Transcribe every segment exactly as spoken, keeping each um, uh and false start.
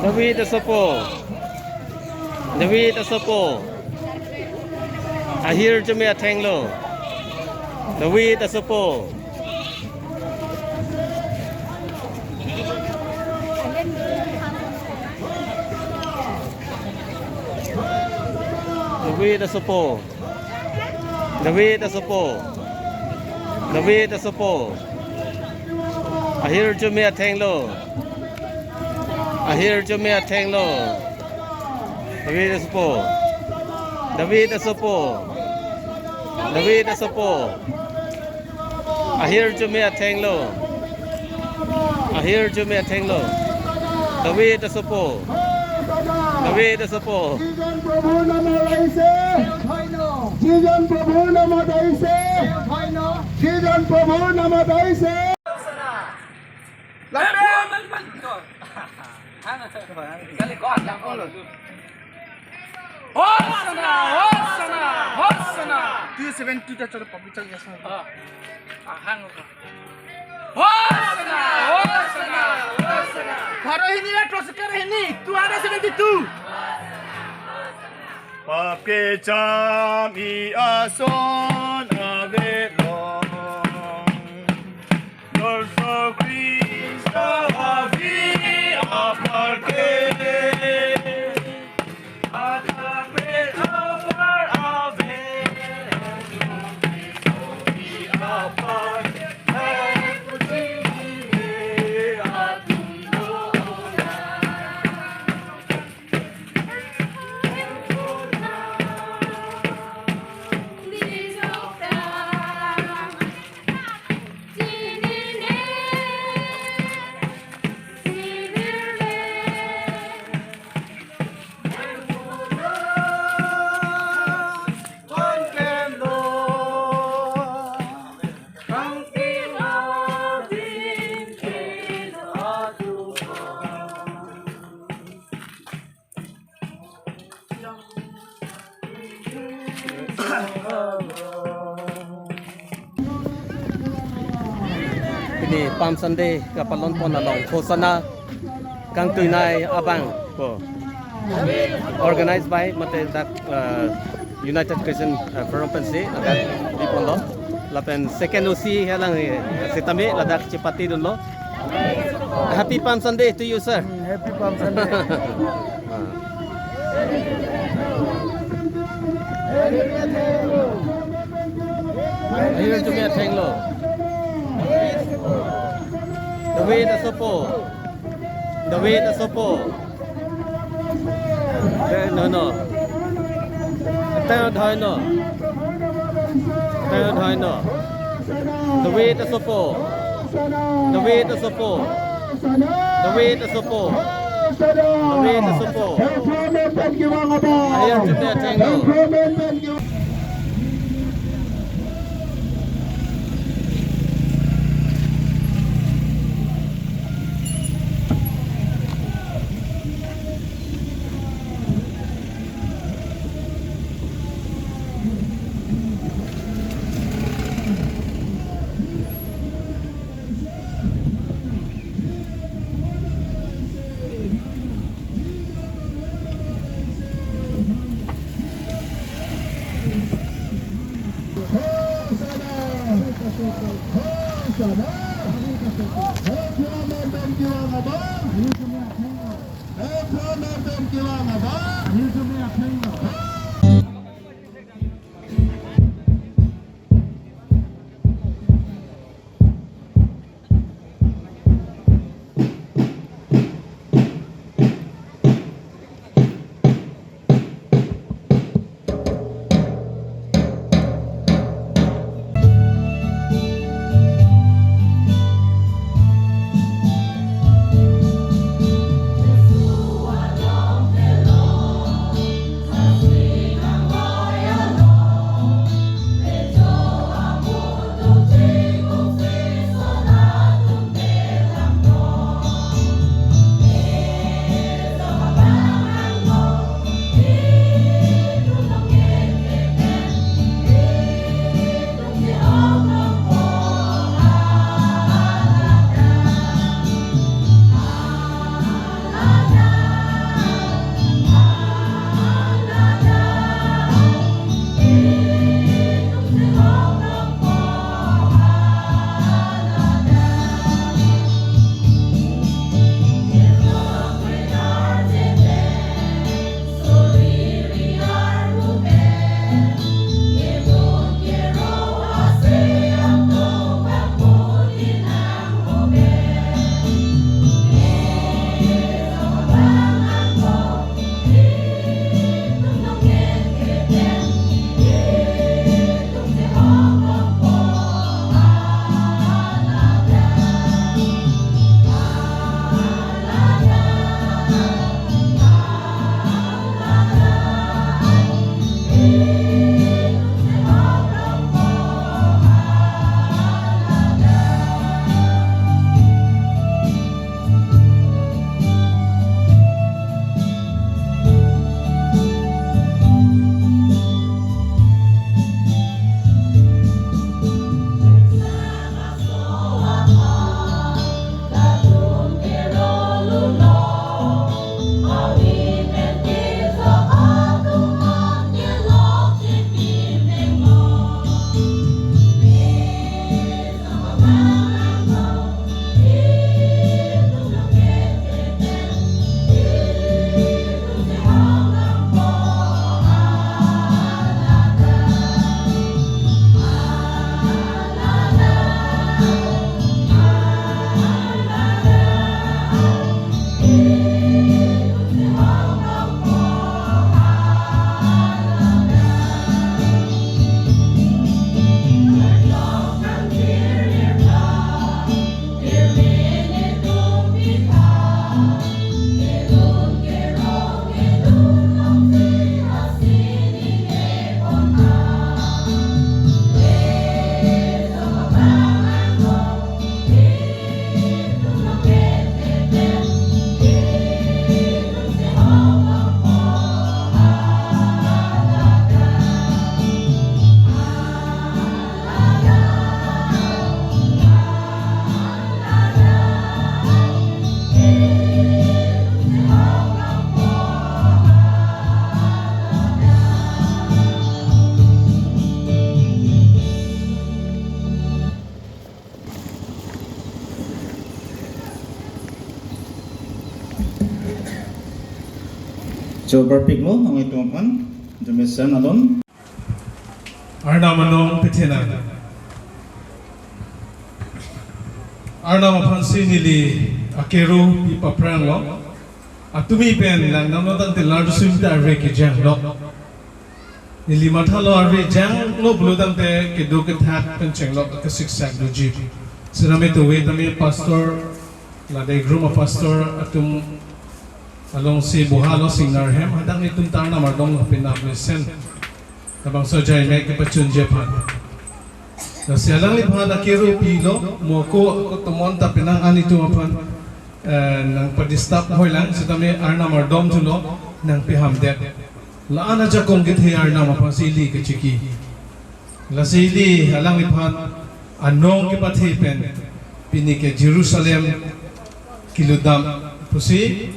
David asopo. David asopo. Ahirjume athenglo. David asopo. David asopo. David asopo. David asopo. Ahirjume athenglo. Ahirjume athenglo. David asopo. David asopo. David asopo. Ahirjume athenglo. Ahirjume athenglo. David asopo. David asopo. যিজন প্ৰভুৰ নামত আহিছে, যিজন প্ৰভুৰ নামত আহিছে, যিজন প্ৰভুৰ নামত আহিছে। Hosanna, Hosanna, Hosanna. Two seven two ta chalo public chak yasa. Ah, ahang ko. Hosanna, Hosanna, Hosanna. Baro hini la, terus sekarang hini, two hundred seventy-two. Pap kecham i ason avelong. Dorso Krista avi apar ke. Atapre apar ave. Apar. Pini Palm Sunday kapalon pon along Hosanna kangtuinei abang ko organized by mate dak, uh, United Christian, uh, Forum pensi ladak pi ponlo. Lapen second O C helang, eh, sitame ladak chepate dunlo. Happy Palm Sunday to you, sir. Mm, happy Palm Sunday. Ah. Ahirjume athenglo. David asopo. David asopo. Te no no. Te dhoi no. Te dhoi no. David asopo. David asopo. David asopo. David asopo. Ahirjume athenglo. Choparpiklo nanglitum aphan, jumesen alon. Arnam anong pethenang. Arnam aphansi neli akero pi papranglo. Atumi pen lang namno tangte lardu sumta arve kejanglo. Neli mathalo arve janglo pulo tangte kedo kethak pen chenglo, kesiksak doji. Sename tuve tame pastor, lade grum apastor atum alongsi bohalo singnar hem, hadak netum ta Arnam ardom lo penap mesen. Labangso ajai me kepachunji aphan. Lasi alangliphan akero pilo, mo ako, ako tomon ta penang an itum aphan, eh, nangpadisturb hoilang, setame Arnam ardom thulo, nangpehamdet. La-an ajakong kethe Arnam aphansi ili kachiki. Lasi ili alangliphan anong kepathe pen, pini ke Jerusalem kelutdam pusi,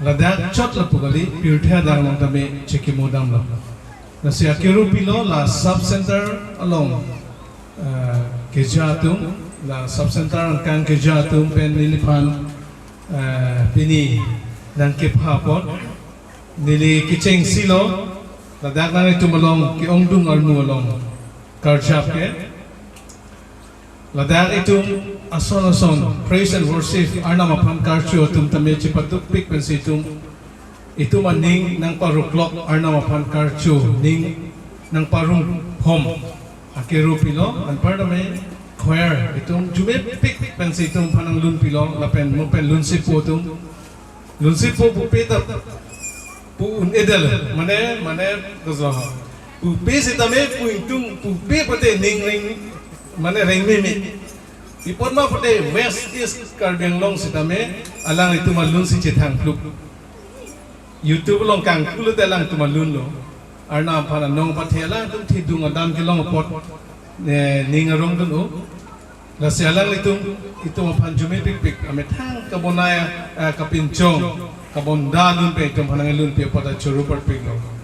ladak chot lapu kali, pirthe adang along tame chekimodamlo. Lasi akero pilo la sub center along, eh, keja atum, la sub center angkang keja atum pen neliphan, eh, pini nangkepha apot. Neli kechengsilo, ladak nanglitum along ke-ongdung arnu along karjap ke. Ladak itum ason ason praise and worship Arnam aphan karcho atum tame chipatupik pensi itum, itum aning nangparuklok Arnam aphan karcho, ning nangparumphom akero pilo, anpar tame choir itum jumepik pensi itum aphan nanglun pilo, lapen mo pen lunsi po atum, lunsi po pupe ta pu un-edetlo, mane, mane, koso ha. Pupe setame pu ingtung, pupe pute ning ring, mane rengmeme. Pi apot ma pute West East Karbi Anglong setame alanglitum alunsi chethang plup. YouTube along kangpulote alangtum alunlo. Arnam aphan anong pathe alangtum thidung adam kelong apot, eh, ning arongdun-o. Lasi alanglitum, itum aphan jumepikpik, amethang kabonai, eh, kapinchong, kabonda lun pen itum aphan nanglunpi apot ta choro parpiklo.